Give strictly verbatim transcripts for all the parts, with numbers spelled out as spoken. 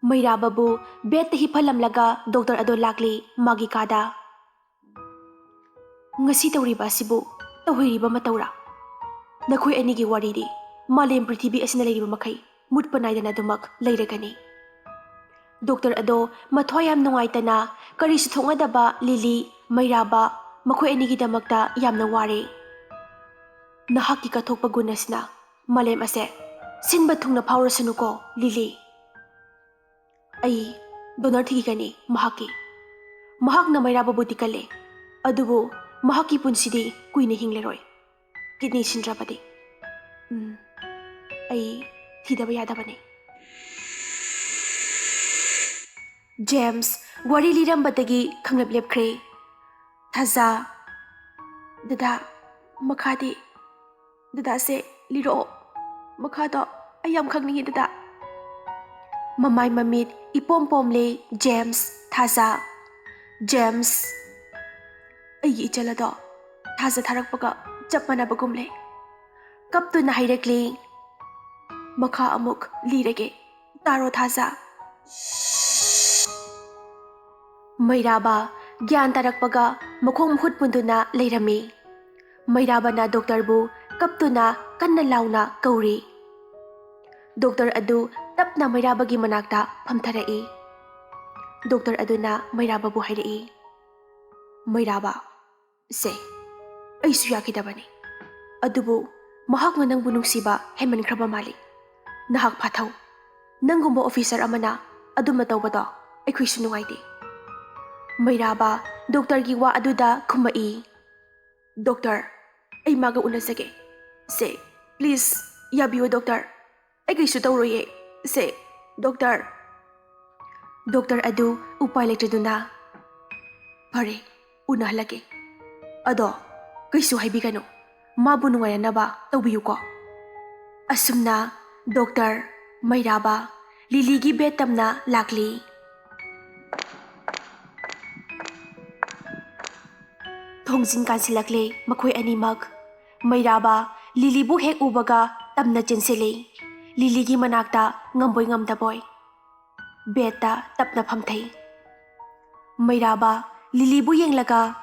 ꯃꯩꯔꯥꯕꯕꯨ ꯕꯦꯗꯇ ꯍꯤꯞꯍꯜꯂꯝꯂꯒ doctor ꯑꯗꯣ ꯂꯥꯛꯂꯤ ꯃꯥꯒꯤ ꯀꯥꯗ꯫ "ꯉꯁꯤ ꯇꯧꯔꯤꯕ ꯑꯁꯤꯕꯨ ꯇꯧꯍꯩꯔꯤꯕ ꯃꯇꯧꯔꯥ? ꯅꯈꯣꯏ ꯑꯅꯤꯒꯤ ꯋꯥꯔꯤꯗꯤ ꯃꯥꯂꯦꯝ ꯄ꯭ꯔꯤꯊꯤꯕꯤ ꯑꯁꯤꯅ ꯂꯩꯔꯤꯕ ꯃꯈꯩ ꯃꯨꯠꯄ ꯅꯥꯏꯗꯅ ꯑꯗꯨꯃꯛ ꯂꯩꯔꯒꯅꯤ꯫" ꯗꯣꯛꯇꯔ ꯑꯗꯣ ꯃꯊ꯭ꯋꯥꯏ ꯌꯥꯝ ꯅꯨꯡꯉꯥꯏꯇꯅ ꯀꯔꯤꯁꯨ ꯊꯣꯛꯅꯗꯕ ꯂꯤꯂꯤ, ꯃꯩꯔꯥꯕ ꯃꯈꯣꯏ ꯑꯅꯤꯒꯤꯗꯃꯛꯇ ꯌꯥꯝꯅ ꯋꯥꯔꯦ꯫ "ꯅꯍꯥꯛꯀꯤ ꯀꯠꯊꯣꯛꯄ ꯒꯨꯟ ꯑꯁꯤꯅ ꯃꯥꯂꯦꯝ ꯑꯁꯦ ꯁꯤꯟꯕ ꯊꯨꯡꯅ ꯐꯥꯎꯔꯁꯅꯨꯀꯣ, ꯂꯤꯂꯤ꯫ ꯑꯩ ꯗꯣꯅꯔ ꯊꯤꯈꯤꯒꯅꯤ ꯃꯍꯥꯛꯀꯤ꯫ ꯃꯍꯥꯛꯅ ꯃꯩꯔꯥꯕꯕꯨꯗꯤ ꯀꯜꯂꯦ, ꯑꯗꯨꯕꯨ ꯃꯍꯥꯛꯀꯤ ꯄꯨꯟꯁꯤꯗꯤ ꯀꯨꯏꯅ ꯍꯤꯡꯂꯔꯣꯏ꯫ ꯀꯤꯗꯅꯤ ꯁꯤꯟꯗ꯭ꯔꯕꯗꯤ꯫ ꯎꯝ, ꯑꯩ ꯊꯤꯗꯕ ꯌꯥꯗꯕꯅꯤ꯫" ꯖꯦꯝꯁ ꯋꯥꯔꯤ ꯂꯤꯔꯝꯕꯗꯒꯤ ꯈꯪꯂꯦꯞ ꯂꯦꯞꯈ꯭ꯔꯦ꯫ "ꯊꯥꯖ꯫" "ꯗꯗꯥ, ꯃꯈꯥꯗꯤ?" "ꯗꯗꯥꯁꯦ ꯂꯤꯔꯛꯑꯣ, ꯃꯈꯥꯗꯣ ꯑꯩ ꯌꯥꯝ ꯈꯪꯅꯤꯡꯉꯤ ꯗꯗꯥ꯫" ꯃꯃꯥꯏ ꯃꯃꯤꯠ ꯏꯄꯣꯝ ꯄꯣꯝꯂꯦ ꯖꯦꯝꯁ, ꯊꯥꯖ꯫ "ꯖꯦꯝꯁ꯫" ꯑꯩꯒꯤ ꯏꯆꯜ ꯑꯗꯣ ꯊꯥꯖ ꯊꯥꯔꯛꯄꯒ ꯆꯞ ꯃꯥꯟꯅꯕꯒꯨꯝꯂꯦ꯫ ꯀꯞꯇꯨꯅ ꯍꯥꯏꯔꯛꯂꯤ꯫ ꯃꯈꯥ ꯑꯃꯨꯛ ꯂꯤꯔꯒꯦ, ꯇꯥꯔꯣ ꯊꯥꯖ꯫ ꯃꯩꯔꯥꯕ ꯒ꯭ꯌꯥꯟ ꯇꯥꯔꯛꯄꯒ ꯃꯈꯣꯡ ꯃꯈꯨꯠ ꯄꯨꯟꯗꯨꯅ ꯂꯩꯔꯝꯃꯤ꯫ ꯃꯩꯔꯥꯕꯅ ꯗꯣꯛꯇꯔꯕꯨ ꯀꯞꯇꯨꯅ ꯀꯟꯅ ꯂꯥꯎꯅ ꯀꯧꯔꯤ꯫ ꯗꯣꯛꯇꯔ ꯑꯗꯨ ꯇꯞꯅ ꯃꯩꯔꯥꯕꯒꯤ ꯃꯅꯥꯛꯇ ꯐꯝꯊꯔꯛꯏ꯫ ꯗꯣꯛꯇꯔ ꯑꯗꯨꯅ ꯃꯩꯔꯥꯕꯕꯨ ꯍꯥꯏꯔꯛꯏ, "ꯃꯩꯔꯥꯕ, ꯁꯦ, ꯑꯩꯁꯨ ꯌꯥꯈꯤꯗꯕꯅꯤ꯫ ꯑꯗꯨꯕꯨ ꯃꯍꯥꯛꯅ ꯅꯪꯕꯨ ꯅꯨꯡꯁꯤꯕ ꯍꯦꯟꯃꯟꯈ꯭ꯔꯕ ꯃꯥꯜꯂꯤ꯫ ꯅꯍꯥꯛ ꯐꯥꯊꯧ꯫ ꯅꯪꯒꯨꯝꯕ ꯑꯣꯐꯤꯁꯔ ꯑꯃꯅ ꯑꯗꯨꯝꯅ ꯇꯧꯕꯗꯣ ꯑꯩꯈꯣꯏꯁꯨ ꯅꯨꯡꯉꯥꯏꯇꯦ꯫" ꯃꯩꯔꯥꯕ ꯗꯣꯛꯇꯔꯒꯤ ꯋꯥ ꯑꯗꯨꯗ ꯈꯨꯝꯃꯛꯏ, "ꯗꯣꯛꯇꯔ, ꯑꯩ ꯃꯥꯒ ꯎꯅꯖꯒꯦ꯫ ꯁꯦ, ꯄ꯭ꯂꯤꯖ, ꯌꯥꯕꯤꯌꯨ ꯗꯣꯛꯇꯔ꯫ ꯑꯩ ꯀꯩꯁꯨ ꯇꯧꯔꯣꯏꯌꯦ꯫ ꯁꯦ, ꯗꯣꯛꯇꯔ꯫" ꯗꯣꯛꯇꯔ ꯑꯗꯨ ꯎꯄꯥꯏ ꯂꯩꯇ꯭ꯔꯗꯨꯅ, "ꯐꯔꯦ, ꯎꯅꯍꯜꯂꯒꯦ꯫ ꯑꯗꯣ ꯀꯩꯁꯨ ꯍꯥꯏꯕꯤꯒꯅꯨ꯫ ꯃꯥꯕꯨ ꯅꯨꯡꯉꯥꯏꯅꯅꯕ ꯇꯧꯕꯤꯌꯨꯀꯣ꯫" ꯑꯁꯨꯝꯅ ꯗꯣꯛꯇꯔ, ꯃꯩꯔꯥꯕ, ꯂꯤꯂꯤꯒꯤ ꯕꯦꯗ ꯇꯝꯅ ꯂꯥꯛꯂꯤ꯫ ꯊꯣꯡꯖꯤꯟ ꯀꯥꯟꯁꯤꯜꯂꯛꯂꯦ ꯃꯈꯣꯏ ꯑꯅꯤꯃꯛ꯫ ꯃꯩꯔꯥꯕ ꯂꯤꯂꯤꯕꯨ ꯍꯦꯛ ꯎꯕꯒ ꯇꯝꯅ ꯆꯦꯟꯁꯤꯜꯂꯤ꯫ ꯂꯤꯂꯤꯒꯤ ꯃꯅꯥꯛꯇ ꯉꯝꯕꯣꯏ ꯉꯝꯗꯕꯣꯏ꯫ ꯕꯦꯗꯇ ꯇꯞꯅ ꯐꯝꯊꯩ꯫ ꯃꯩꯔꯥꯕ ꯂꯤꯂꯤꯕꯨ ꯌꯦꯡꯂꯒ,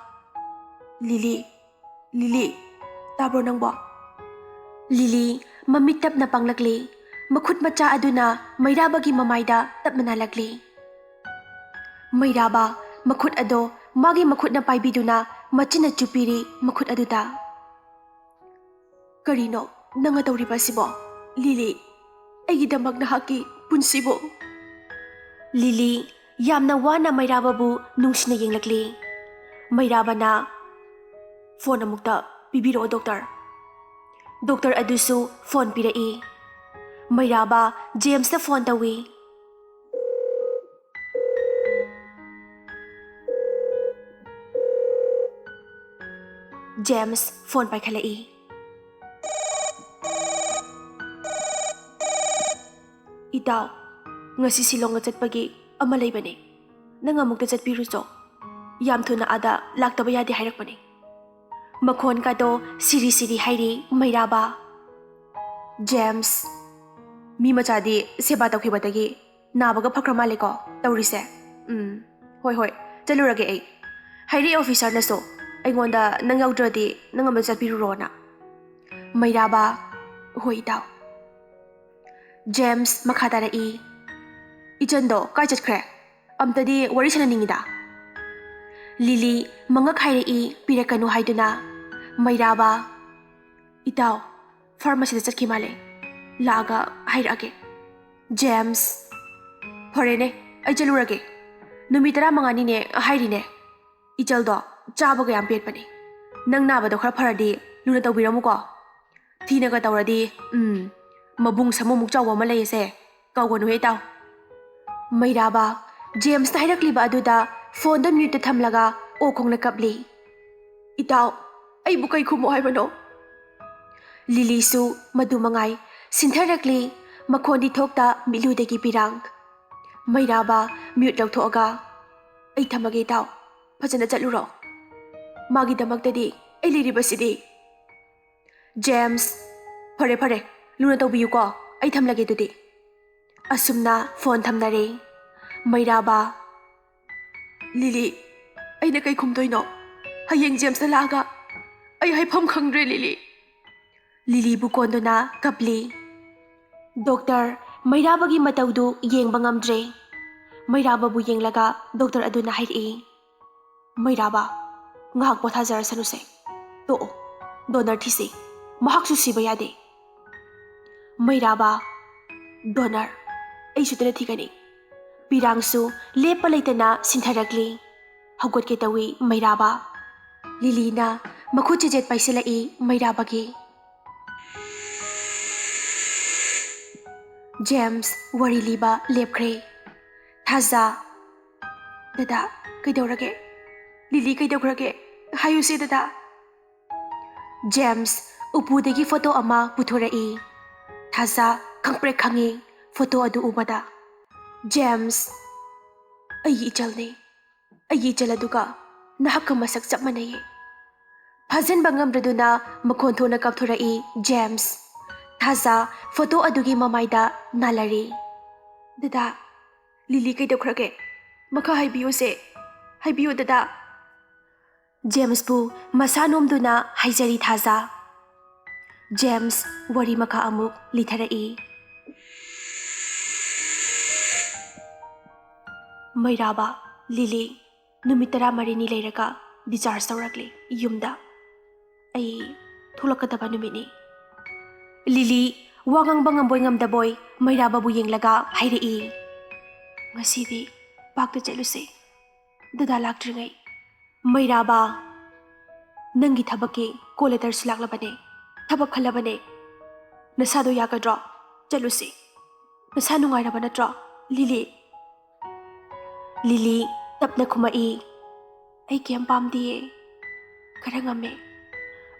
"ꯂꯤꯂꯤ, ꯂꯤꯂꯤ, ꯇꯥꯕ꯭ꯔꯣ ꯅꯪꯕꯣ?" ꯂꯤꯂꯤ ꯃꯃꯤꯠ ꯇꯞꯅ ꯄꯥꯡꯂꯛꯂꯤ꯫ ꯃꯈꯨꯠ ꯃꯆꯥ ꯑꯗꯨꯅ ꯃꯩꯔꯥꯕꯒꯤ ꯃꯃꯥꯏꯗ ꯇꯞꯅ ꯅꯥꯜꯂꯛꯂꯤ꯫ ꯃꯩꯔꯥꯕ ꯃꯈꯨꯠ ꯑꯗꯣ ꯃꯥꯒꯤ ꯃꯈꯨꯠꯅ ꯄꯥꯏꯕꯤꯗꯨꯅ ꯃꯆꯤꯟꯅ ꯆꯨꯞꯄꯤꯔꯤ ꯃꯈꯨꯠ ꯑꯗꯨꯗ꯫ "ꯀꯔꯤꯅꯣ ꯅꯪꯅ ꯇꯧꯔꯤꯕ ꯑꯁꯤꯕꯣ? ꯂꯤꯂꯤ, ꯑꯩꯒꯤꯗꯃꯛ ꯅꯍꯥꯛꯀꯤ ꯄꯨꯟꯁꯤꯕꯨ?" ꯂꯤꯂꯤ ꯌꯥꯝꯅ ꯋꯥꯅ ꯃꯩꯔꯥꯕꯕꯨ ꯅꯨꯡꯁꯤꯅ ꯌꯦꯡꯂꯛꯂꯤ꯫ ꯃꯩꯔꯥꯕꯅ, "ꯐꯣꯟ ꯑꯃꯨꯛꯇ ꯄꯤꯕꯤꯔꯛꯑꯣ, ꯗꯣꯛꯇꯔ꯫" ꯗꯣꯛꯇꯔ ꯑꯗꯨꯁꯨ ꯐꯣꯟ ꯄꯤꯔꯛꯏ꯫ ꯃꯩꯔꯥꯕ ꯖꯦꯝꯁꯇ ꯐꯣꯟ ꯇꯧꯏ꯫ ꯖꯦꯝꯁ ꯐꯣꯟ ꯄꯥꯏꯈꯠꯂꯛꯏ꯫ "ꯏꯇꯥꯎ, ꯉꯁꯤ ꯁꯤꯂꯣꯡꯗ ꯆꯠꯄꯒꯤ ꯑꯃ ꯂꯩꯕꯅꯦ꯫ ꯅꯪ ꯑꯃꯨꯛꯇ ꯆꯠꯄꯤꯔꯨꯆꯣ꯫ ꯌꯥꯝ ꯊꯨꯅ ꯑꯥꯗ ꯂꯥꯛꯇꯕ ꯌꯥꯗꯦ ꯍꯥꯏꯔꯛꯄꯅꯦ꯫" ꯃꯈꯣꯟ ꯀꯥꯗꯣ ꯁꯤꯔꯤ ꯁꯤꯔꯤ ꯍꯥꯏꯔꯤ ꯃꯩꯔꯥꯕ꯫ ꯖꯦꯝꯁ, ꯃꯤ ꯃꯆꯥꯗꯤ ꯁꯦꯕꯥ ꯇꯧꯈꯤꯕꯗꯒꯤ ꯅꯥꯕꯒ ꯐꯈ꯭ꯔ ꯃꯥꯜꯂꯦꯀꯣ ꯇꯧꯔꯤꯁꯦ꯫ ꯎꯝ, ꯍꯣꯏ, ꯍꯣꯏ, ꯆꯠꯂꯨꯔꯒꯦ ꯑꯩ꯫ ꯍꯥꯏꯔꯛꯑꯦ ꯑꯣꯐꯤꯁꯔꯅꯁꯨ ꯑꯩꯉꯣꯟꯗ ꯅꯪ ꯌꯥꯎꯗ꯭ꯔꯗꯤ ꯅꯪ ꯑꯃ ꯆꯠꯄꯤꯔꯨꯔꯣꯅ꯫ ꯃꯩꯔꯥꯕ, ꯍꯣꯏ, ꯏꯇꯥꯎ꯫ ꯖꯦꯝꯁ ꯃꯈꯥ ꯇꯥꯔꯛꯏ, "ꯏꯆꯟꯗꯣ ꯀꯥꯏ ꯆꯠꯈ꯭ꯔꯦ? ꯑꯝꯇꯗꯤ ꯋꯥꯔꯤ ꯁꯥꯟꯅꯅꯤꯡꯉꯤꯗ꯫" ꯂꯤꯂꯤ ꯃꯉꯛ ꯍꯥꯏꯔꯛꯏ, ꯄꯤꯔꯛꯀꯅꯨ ꯍꯥꯏꯗꯨꯅ꯫ ꯃꯩꯔꯥꯕ, "ꯏꯇꯥꯎ, ꯐꯥꯔꯃꯥꯁꯤꯗ ꯆꯠꯈꯤ ꯃꯥꯜꯂꯦ꯫ ꯂꯥꯛꯑꯒ ꯍꯥꯏꯔꯛꯑꯒꯦ꯫" ꯖꯦꯝꯁ, "ꯐꯔꯦꯅꯦ, ꯑꯩ ꯆꯠꯂꯨꯔꯒꯦ꯫ ꯅꯨꯃꯤꯠ ꯇꯔꯥꯃꯉꯥꯅꯤꯅꯦ ꯍꯥꯏꯔꯤꯅꯦ꯫ ꯏꯆꯜꯗꯣ ꯆꯥꯕꯒ ꯌꯥꯝ ꯄꯦꯠꯄꯅꯦ꯫ ꯅꯪ ꯅꯥꯕꯗꯣ ꯈꯔ ꯐꯔꯗꯤ ꯂꯨꯅ ꯇꯧꯕꯤꯔꯝꯃꯨꯀꯣ꯫ ꯊꯤꯅꯒ ꯇꯧꯔꯗꯤ, ꯎꯝ, ꯃꯕꯨꯡ ꯁꯥꯃꯨꯃꯨꯛ ꯆꯥꯎꯕ ꯑꯃ ꯂꯩꯌꯦꯁꯦ, ꯀꯧꯒꯅꯨꯍꯦ ꯏꯇꯥꯎ꯫" ꯃꯩꯔꯥꯕ ꯖꯦꯝꯁꯅ ꯍꯥꯏꯔꯛꯂꯤꯕ ꯑꯗꯨꯗ ꯐꯣꯟꯗ ꯃ꯭ꯌꯨꯠꯇ ꯊꯝꯂꯒ ꯑꯣ ꯈꯣꯡꯅ ꯀꯞꯂꯤ꯫ "ꯏꯇꯥꯎ, ꯑꯩꯕꯨ ꯀꯩ ꯈꯨꯝꯃꯣ ꯍꯥꯏꯕꯅꯣ?" ꯂꯤꯂꯤꯁꯨ ꯃꯗꯨ ꯃꯉꯥꯏ ꯁꯤꯟꯊꯔꯛꯂꯤ, ꯃꯈꯣꯟꯗꯤ ꯊꯣꯛꯇ ꯃꯤꯠꯂꯨꯗꯒꯤ ꯄꯤꯔꯥꯡ꯫ ꯃꯩꯔꯥꯕ ꯃ꯭ꯌꯨꯠ ꯂꯧꯊꯣꯛꯑꯒ, "ꯑꯩ ꯊꯝꯃꯒꯦ ꯏꯇꯥꯎ, ꯐꯖꯅ ꯆꯠꯂꯨꯔꯣ꯫ ꯃꯥꯒꯤꯗꯃꯛꯇꯗꯤ ꯑꯩ ꯂꯩꯔꯤꯕꯁꯤꯗꯤ꯫" ꯖꯦꯝꯁ, "ꯐꯔꯦ, ꯐꯔꯦ, ꯂꯨꯅ ꯇꯧꯕꯤꯌꯨꯀꯣ, ꯑꯩ ꯊꯝꯂꯒꯦ ꯑꯗꯨꯗꯤ꯫" ꯑꯁꯨꯝꯅ ꯐꯣꯟ ꯊꯝꯅꯔꯦ꯫ ꯃꯩꯔꯥꯕ, "ꯂꯤꯂꯤ, ꯑꯩꯅ ꯀꯩ ꯈꯨꯝꯗꯣꯏꯅꯣ? ꯍꯌꯦꯡ ꯖꯦꯝꯁꯅ ꯂꯥꯛꯑꯒ ꯑꯩ ꯍꯥꯏꯐꯝ ꯈꯪꯗ꯭ꯔꯦ, ꯂꯤꯂꯤ꯫" ꯂꯤꯂꯤꯕꯨ ꯀꯣꯟꯗꯨꯅ ꯀꯞꯂꯤ꯫ ꯗꯣꯛꯇꯔ ꯃꯩꯔꯥꯕꯒꯤ ꯃꯇꯧꯗꯨ ꯌꯦꯡꯕ ꯉꯝꯗ꯭ꯔꯦ꯫ ꯃꯩꯔꯥꯕꯕꯨ ꯌꯦꯡꯂꯒ ꯗꯣꯛꯇꯔ ꯑꯗꯨꯅ ꯍꯥꯏꯔꯛꯏ, "ꯃꯩꯔꯥꯕ, ꯉꯥꯏꯍꯥꯛ ꯄꯣꯊꯥꯖꯔꯁꯅꯨꯁꯦ꯫ ꯇꯣꯛꯑꯣ, ꯗꯣꯅꯔ ꯊꯤꯁꯤ꯫ ꯃꯍꯥꯛꯁꯨ ꯁꯤꯕ ꯌꯥꯗꯦ꯫" ꯃꯩꯔꯥꯕ, "ꯗꯣꯅꯔ? ꯑꯩ ꯁꯤꯗꯅ ꯊꯤꯒꯅꯤ꯫" ꯄꯤꯔꯥꯡꯁꯨ ꯂꯦꯞꯄ ꯂꯩꯇꯅ ꯁꯤꯟꯊꯔꯛꯂꯤ꯫ ꯍꯧꯒꯠꯀꯦ ꯇꯧꯏ ꯃꯩꯔꯥꯕ꯫ ꯂꯤꯂꯤꯅ ꯃꯈꯨꯠ ꯆꯤꯖꯦꯠ ꯄꯥꯏꯁꯤꯜꯂꯛꯏ ꯃꯩꯔꯥꯕꯒꯤ꯫ ꯖꯦꯝꯁ ꯋꯥꯔꯤ ꯂꯤꯕ ꯂꯦꯞꯈ꯭ꯔꯦ꯫ ꯊꯥꯖ, "ꯗꯗꯥ, ꯀꯩꯗꯧꯔꯒꯦ? ꯂꯤꯂꯤ ꯀꯩꯗꯧꯈ꯭ꯔꯒꯦ? ꯍꯥꯏꯌꯨꯁꯦ, ꯗꯗꯥ꯫" ꯖꯦꯝꯁ ꯎꯄꯨꯗꯒꯤ ꯐꯣꯇꯣ ꯑꯃ ꯄꯨꯊꯣꯔꯛꯏ꯫ ꯊꯥꯖ ꯈꯪꯄ꯭ꯔꯦꯛ ꯈꯪꯉꯤ ꯐꯣꯇꯣ ꯑꯗꯨ ꯎꯕꯗ꯫ "ꯖꯦꯝꯁ, ꯑꯩꯒꯤ ꯏꯆꯜꯅꯦ꯫ ꯑꯩꯒꯤ ꯏꯆꯜ ꯑꯗꯨꯒ ꯅꯍꯥꯛꯀ ꯃꯁꯛ ꯆꯞ ꯃꯥꯟꯅꯩꯌꯦ꯫" ꯐꯥꯖꯤꯟꯕ ꯉꯝꯗ꯭ꯔꯗꯨꯅ ꯃꯈꯣꯟ ꯊꯣꯛꯅ ꯀꯥꯞꯊꯣꯔꯛꯏ ꯖꯦꯝꯁ꯫ ꯊꯥꯖ ꯐꯣꯇꯣ ꯑꯗꯨꯒꯤ ꯃꯃꯥꯏꯗ ꯅꯥꯜꯂꯔꯤ꯫ "ꯗꯗꯥ, ꯂꯤꯂꯤ ꯀꯩꯗꯧꯈ꯭ꯔꯒꯦ? ꯃꯈꯥ ꯍꯥꯏꯕꯤꯌꯨꯁꯦ꯫ ꯍꯥꯏꯕꯤꯌꯨ, ꯗꯗꯥ꯫" ꯖꯦꯝꯁꯄꯨ ꯃꯁꯥ ꯅꯣꯝꯗꯨꯅ ꯍꯥꯏꯖꯔꯤ ꯊꯥꯖ꯫ ꯖꯦꯝꯁ ꯋꯥꯔꯤ ꯃꯈꯥ ꯑꯃꯨꯛ ꯂꯤꯊꯔꯛꯏ꯫ ꯃꯩꯔꯥꯕ, ꯂꯤꯂꯤ ꯅꯨꯃꯤꯠ ꯇꯔꯥꯃꯔꯤꯅꯤ ꯂꯩꯔꯒ discharge ꯇꯧꯔꯛꯂꯤ ꯌꯨꯝꯗ꯫ ꯑꯩ ꯊꯣꯛꯂꯛꯀꯗꯕ ꯅꯨꯃꯤꯠꯅꯤ꯫ ꯂꯤꯂꯤ ꯋꯥ ꯉꯥꯡꯕ ꯉꯝꯕꯣꯏ ꯉꯝꯗꯕꯣꯏ ꯃꯩꯔꯥꯕꯕꯨ ꯌꯦꯡꯂꯒ ꯍꯥꯏꯔꯛꯏ, "ꯉꯁꯤꯗꯤ park ꯇ ꯆꯠꯂꯨꯁꯦ, ꯗꯗꯥ ꯂꯥꯛꯇ꯭ꯔꯤꯉꯩ꯫" ꯃꯩꯔꯥꯕ, "ꯅꯪꯒꯤ ꯊꯕꯛꯀꯤ call letter ꯁꯨ ꯂꯥꯛꯂꯕꯅꯦ꯫ ꯊꯕꯛ ꯈꯜꯂꯕꯅꯦ꯫ ꯅꯁꯥꯗꯣ ꯌꯥꯒꯗ꯭ꯔꯣ? ꯆꯠꯂꯨꯁꯤ꯫ ꯅꯁꯥ ꯅꯨꯡꯉꯥꯏꯔꯕ ꯅꯠꯇ꯭ꯔꯣ, ꯂꯤꯂꯤ?" ꯂꯤꯂꯤ ꯇꯞꯅ ꯈꯨꯝꯃꯛꯏ, "ꯑꯩ ꯀꯩꯝ ꯄꯥꯝꯗꯤꯌꯦ꯫ ꯈꯔ ꯉꯝꯃꯦ꯫"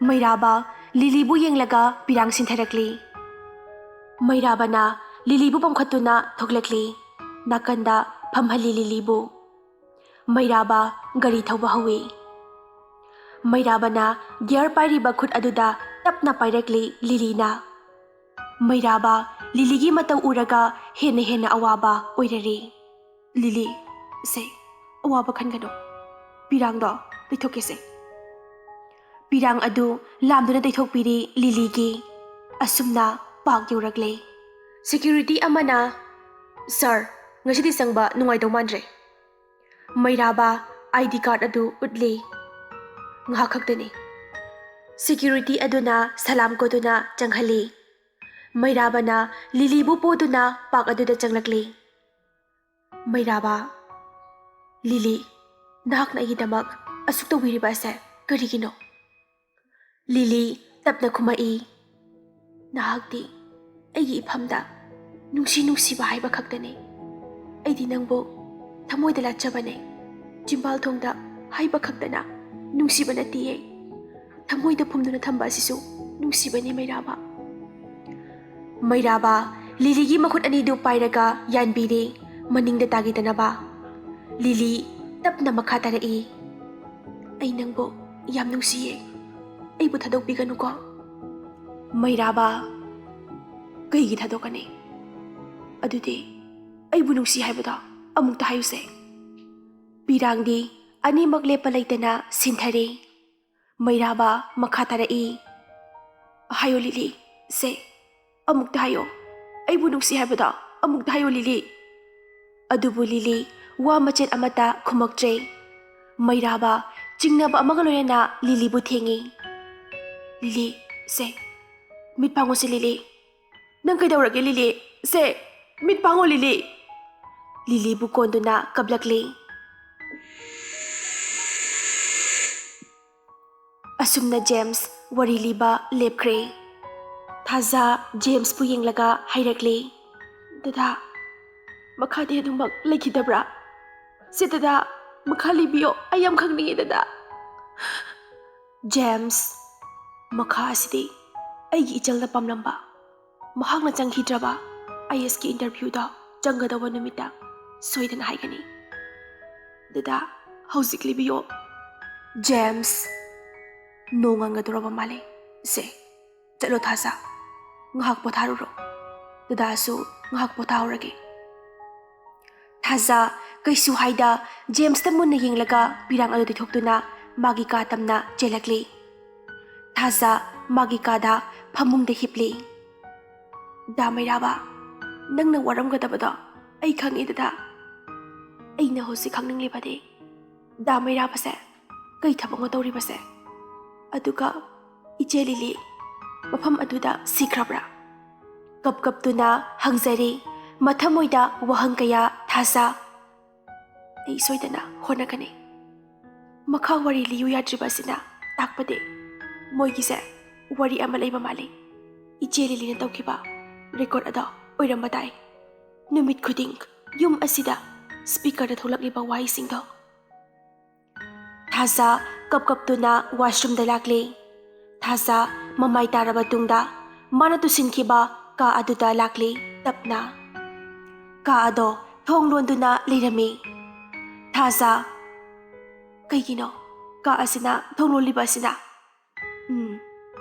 ꯃꯩꯔꯥꯕ ꯂꯤꯂꯤꯕꯨ ꯌꯦꯡꯂꯒ ꯄꯤꯔꯥꯡ ꯁꯤꯟꯊꯔꯛꯂꯤ꯫ ꯃꯩꯔꯥꯕꯅ ꯂꯤꯂꯤꯕꯨ ꯄꯝꯈꯠꯇꯨꯅ ꯊꯣꯛꯂꯛꯂꯤ꯫ ꯅꯥꯀꯟꯗ ꯐꯝꯍꯜꯂꯤ ꯂꯤꯂꯤꯕꯨ꯫ ꯃꯩꯔꯥꯕ ꯒꯥꯔꯤ ꯊꯧꯕ ꯍꯧꯏ꯫ ꯃꯩꯔꯥꯕꯅ gear ꯄꯥꯏꯔꯤꯕ ꯈꯨꯠ ꯑꯗꯨꯗ ꯇꯞꯅ ꯄꯥꯏꯔꯛꯂꯤ ꯂꯤꯂꯤꯅ꯫ ꯃꯩꯔꯥꯕ ꯂꯤꯂꯤꯒꯤ ꯃꯇꯧ ꯎꯔꯒ ꯍꯦꯟꯅ ꯍꯦꯟꯅ ꯑꯋꯥꯕ ꯑꯣꯏꯔꯔꯤ꯫ "ꯂꯤꯂꯤ, ꯁꯦ, ꯑꯋꯥꯕ ꯈꯟꯒꯅꯨ꯫ ꯄꯤꯔꯥꯡꯗꯣ ꯇꯩꯊꯣꯛꯀꯦꯁꯦ꯫" ꯄꯤꯔꯥꯡ ꯑꯗꯨ ꯂꯥꯝꯗꯨꯅ ꯇꯩꯊꯣꯛꯄꯤꯔꯤ ꯂꯤꯂꯤꯒꯤ꯫ ꯑꯁꯨꯝꯅ ꯄꯥꯛ ꯌꯧꯔꯛꯂꯦ꯫ ꯁꯦꯀ꯭ꯌꯨꯔꯤꯇꯤ ꯑꯃꯅ, "ꯁꯥꯔ, ꯉꯁꯤꯗꯤ ꯆꯪꯕ ꯅꯨꯡꯉꯥꯏꯗꯧ ꯃꯥꯟꯗ꯭ꯔꯦ꯫" ꯃꯩꯔꯥꯕ ꯑꯥꯏ ꯗꯤ ꯀꯥꯔꯗ ꯑꯗꯨ ꯎꯠꯂꯤ꯫ ꯉꯥꯏꯍꯥꯛ ꯈꯛꯇꯅꯤ꯫ ꯁꯦꯀ꯭ꯌꯨꯔꯤꯇꯤ ꯑꯗꯨꯅ ꯁꯂꯥꯝ ꯀꯣꯗꯨꯅ ꯆꯪꯍꯜꯂꯤ꯫ ꯃꯩꯔꯥꯕꯅ ꯂꯤꯂꯤꯕꯨ ꯄꯣꯗꯨꯅ ꯄꯥꯛ ꯑꯗꯨꯗ ꯆꯪꯂꯛꯂꯤ꯫ ꯃꯩꯔꯥꯕ, "ꯂꯤꯂꯤ, ꯅꯍꯥꯛꯅ ꯑꯩꯒꯤꯗꯃꯛ ꯑꯁꯨꯛ ꯇꯧꯕꯤꯔꯤꯕ ꯑꯁꯦ ꯀꯔꯤꯒꯤꯅꯣ?" ꯂꯤꯂꯤ ꯇꯞꯅ ꯈꯨꯝꯃꯛꯏ, "ꯅꯍꯥꯛꯇꯤ ꯑꯩꯒꯤ ꯏꯐꯝꯗ ꯅꯨꯡꯁꯤ ꯅꯨꯡꯁꯤꯕ ꯍꯥꯏꯕ ꯈꯛꯇꯅꯤ꯫ ꯑꯩꯗꯤ ꯅꯪꯕꯨ ꯊꯃꯣꯏꯗ ꯂꯥꯠꯆꯕꯅꯦ꯫ ꯆꯤꯝꯕꯥꯜ ꯊꯣꯡꯗ ꯍꯥꯏꯕ ꯈꯛꯇꯅ ꯅꯨꯡꯁꯤꯕ ꯅꯠꯇꯤꯌꯦ꯫ ꯊꯃꯣꯏꯗ ꯐꯨꯝꯗꯨꯅ ꯊꯝꯕ ꯑꯁꯤꯁꯨ ꯅꯨꯡꯁꯤꯕꯅꯤ, ꯃꯩꯔꯥꯕ꯫" ꯃꯩꯔꯥꯕ ꯂꯤꯂꯤꯒꯤ ꯃꯈꯨꯠ ꯑꯅꯤꯗꯨ ꯄꯥꯏꯔꯒ ꯌꯥꯟꯕꯤꯔꯦ, ꯃꯅꯤꯡꯗ ꯇꯥꯈꯤꯗꯅꯕ꯫ ꯂꯤꯂꯤ ꯇꯞꯅ ꯃꯈꯥ ꯇꯥꯔꯛꯏ, "ꯑꯩ ꯅꯪꯕꯨ ꯌꯥꯝ ꯅꯨꯡꯁꯤꯌꯦ꯫ ꯑꯩꯕꯨ ꯊꯥꯗꯣꯛꯄꯤꯒꯅꯨꯀꯣ꯫" ꯃꯩꯔꯥꯕ, "ꯀꯩꯒꯤ ꯊꯥꯗꯣꯛꯀꯅꯤ? ꯑꯗꯨꯗꯤ ꯑꯩꯕꯨ ꯅꯨꯡꯁꯤ ꯍꯥꯏꯕꯗꯣ ꯑꯃꯨꯛꯇ ꯍꯥꯏꯌꯨꯁꯦ꯫" ꯄꯤꯔꯥꯡꯗꯤ ꯑꯅꯤꯃꯛ ꯂꯦꯞꯄ ꯂꯩꯇꯅ ꯁꯤꯟꯊꯔꯦ꯫ ꯃꯩꯔꯥꯕ ꯃꯈꯥ ꯇꯥꯔꯛꯏ, "ꯍꯥꯏꯌꯣ ꯂꯤꯂꯤ, ꯁꯦ, ꯑꯃꯨꯛꯇ ꯍꯥꯏꯌꯣ꯫ ꯑꯩꯕꯨ ꯅꯨꯡꯁꯤ ꯍꯥꯏꯕꯗꯣ ꯑꯃꯨꯛꯇ ꯍꯥꯏꯌꯣ ꯂꯤꯂꯤ꯫" ꯑꯗꯨꯕꯨ ꯂꯤꯂꯤ ꯋꯥ ꯃꯆꯦꯠ ꯑꯃꯠꯇ ꯈꯨꯝꯃꯛꯇ꯭ꯔꯦ꯫ ꯃꯩꯔꯥꯕ ꯆꯤꯡꯅꯕ ꯑꯃꯒ ꯂꯣꯏꯅꯅ ꯂꯤꯂꯤꯕꯨ ꯊꯦꯡꯉꯤ꯫ "ꯂꯤꯂꯤ, ꯁꯦ, ꯃꯤꯠ ꯄꯥꯡꯉꯨꯁꯦ ꯂꯤꯂꯤ꯫ ꯅꯪ ꯀꯩꯗꯧꯔꯒꯦ ꯂꯤꯂꯤ? ꯁꯦ, ꯃꯤꯠ ꯄꯥꯡꯉꯣ ꯂꯤꯂꯤ꯫" ꯂꯤꯂꯤꯕꯨ ꯀꯣꯟꯗꯨꯅ ꯀꯞꯂꯛꯂꯤ꯫ ꯑꯁꯨꯝꯅ ꯖꯦꯝꯁ ꯋꯥꯔꯤ ꯂꯤꯕ ꯂꯦꯞꯈ꯭ꯔꯦ꯫ ꯊꯥꯖ ꯖꯦꯝꯁꯄꯨ ꯌꯦꯡꯂꯒ ꯍꯥꯏꯔꯛꯂꯦ, "ꯗꯗꯥ, ꯃꯈꯥꯗꯤ ꯑꯗꯨꯃꯛ ꯂꯩꯈꯤꯗꯕ꯭ꯔꯥ? ꯁꯦ ꯗꯗꯥ, ꯃꯈꯥ ꯂꯤꯕꯤꯌꯣ, ꯑꯩ ꯌꯥꯝ ꯈꯪꯅꯤꯡꯉꯤ ꯗꯗꯥ꯫" ꯖꯦꯝꯁ, "ꯃꯈꯥ ꯑꯁꯤꯗꯤ ꯑꯩꯒꯤ ꯏꯆꯜꯅ ꯄꯥꯝꯂꯝꯕ ꯃꯍꯥꯛꯅ ꯆꯪꯈꯤꯗ꯭ꯔꯕ ꯑꯥꯏ ꯑꯦꯁꯀꯤ ꯏꯟꯇꯔꯚ꯭ꯌꯨꯗ ꯆꯪꯒꯗꯧꯕ ꯅꯨꯃꯤꯠꯇ ꯁꯣꯏꯗꯅ ꯍꯥꯏꯒꯅꯤ꯫ ꯗꯗꯥ, ꯍꯧꯖꯤꯛ ꯂꯤꯕꯤꯌꯣ꯫" ꯖꯦꯝꯁ, "ꯅꯣꯡ ꯉꯪꯒꯗꯧꯔꯕ ꯃꯥꯜꯂꯦ꯫ ꯁꯦ, ꯆꯠꯂꯣ ꯊꯥꯖ, ꯉꯥꯏꯍꯥꯛ ꯄꯣꯊꯥꯔꯨꯔꯣ꯫ ꯗꯗꯥꯁꯨ ꯉꯥꯏꯍꯥꯛ ꯄꯣꯊꯥꯍꯧꯔꯒꯦ꯫" ꯊꯥꯖ ꯀꯩꯁꯨ ꯍꯥꯏꯗ ꯖꯦꯝꯁꯇ ꯃꯨꯟꯅ ꯌꯦꯡꯂꯒ ꯄꯤꯔꯥꯡ ꯑꯗꯨ ꯇꯩꯊꯣꯛꯇꯨꯅ ꯃꯥꯒꯤ ꯀꯥ ꯇꯝꯅ ꯆꯦꯜꯂꯛꯂꯤ꯫ ꯊꯥꯖ ꯃꯥꯒꯤ ꯀꯥꯗ ꯐꯃꯨꯡꯗ ꯍꯤꯞꯂꯤ꯫ "ꯗꯥ ꯃꯩꯔꯥꯕ, ꯅꯪꯅ ꯋꯥꯔꯝꯒꯗꯕꯗꯣ ꯑꯩ ꯈꯪꯉꯦ ꯗꯗꯥ꯫ ꯑꯩꯅ ꯍꯧꯖꯤꯛ ꯈꯪꯅꯤꯡꯂꯤꯕꯗꯤ ꯗꯥ ꯃꯩꯔꯥꯕꯁꯦ ꯀꯩ ꯊꯕꯛꯅꯣ ꯇꯧꯔꯤꯕꯁꯦ? ꯑꯗꯨꯒ ꯏꯆꯦ ꯂꯤꯂꯤ ꯃꯐꯝ ꯑꯗꯨꯗ ꯁꯤꯈ꯭ꯔꯕ꯭ꯔꯥ?" ꯀꯞ ꯀꯞꯇꯨꯅ ꯍꯪꯖꯔꯤ꯫ ꯃꯊꯃꯣꯏꯗ ꯋꯥꯍꯪ ꯀꯌꯥ ꯊꯥꯖ꯫ "ꯑꯩ ꯁꯣꯏꯗꯅ ꯍꯣꯠꯅꯒꯅꯤ꯫ ꯃꯈꯥ ꯋꯥꯔꯤ ꯂꯤꯌꯨ ꯌꯥꯗ꯭ꯔꯤꯕ ꯑꯁꯤꯅ ꯇꯥꯛꯄꯗꯤ ꯃꯣꯏꯒꯤꯁꯦ ꯋꯥꯔꯤ ꯑꯃ ꯂꯩꯕ ꯃꯥꯜꯂꯤ꯫ ꯏꯆꯦ ꯂꯤꯂꯤꯅ ꯇꯧꯈꯤꯕ ꯔꯦꯀꯣꯔꯠ ꯑꯗꯣ ꯑꯣꯏꯔꯝꯕ ꯇꯥꯏ꯫ ꯅꯨꯃꯤꯠ ꯈꯨꯗꯤꯡ ꯌꯨꯝ ꯑꯁꯤꯗ ꯁ꯭ꯄꯤꯀꯔꯗ ꯊꯣꯛꯂꯛꯂꯤꯕ ꯋꯥꯍꯩꯁꯤꯡꯗꯣ꯫" ꯊꯥꯖ ꯀꯞ ꯀꯞꯇꯨꯅ ꯋꯥꯁꯔꯨꯝꯗ ꯂꯥꯛꯂꯤ꯫ ꯊꯥꯖ ꯃꯃꯥꯏ ꯇꯥꯔꯕ ꯇꯨꯡꯗ ꯃꯥꯅ ꯇꯨꯁꯤꯟꯈꯤꯕ ꯀꯥ ꯑꯗꯨꯗ ꯂꯥꯛꯂꯤ ꯇꯞꯅ꯫ ꯀꯥ ꯑꯗꯣ ꯊꯣꯡ ꯂꯣꯟꯗꯨꯅ ꯂꯩꯔꯝꯃꯤ꯫ ꯊꯥꯖ, "ꯀꯩꯒꯤꯅꯣ ꯀꯥ ꯑꯁꯤꯅ ꯊꯣꯡ ꯂꯣꯜꯂꯤꯕ ꯑꯁꯤꯅ? ꯎꯝ,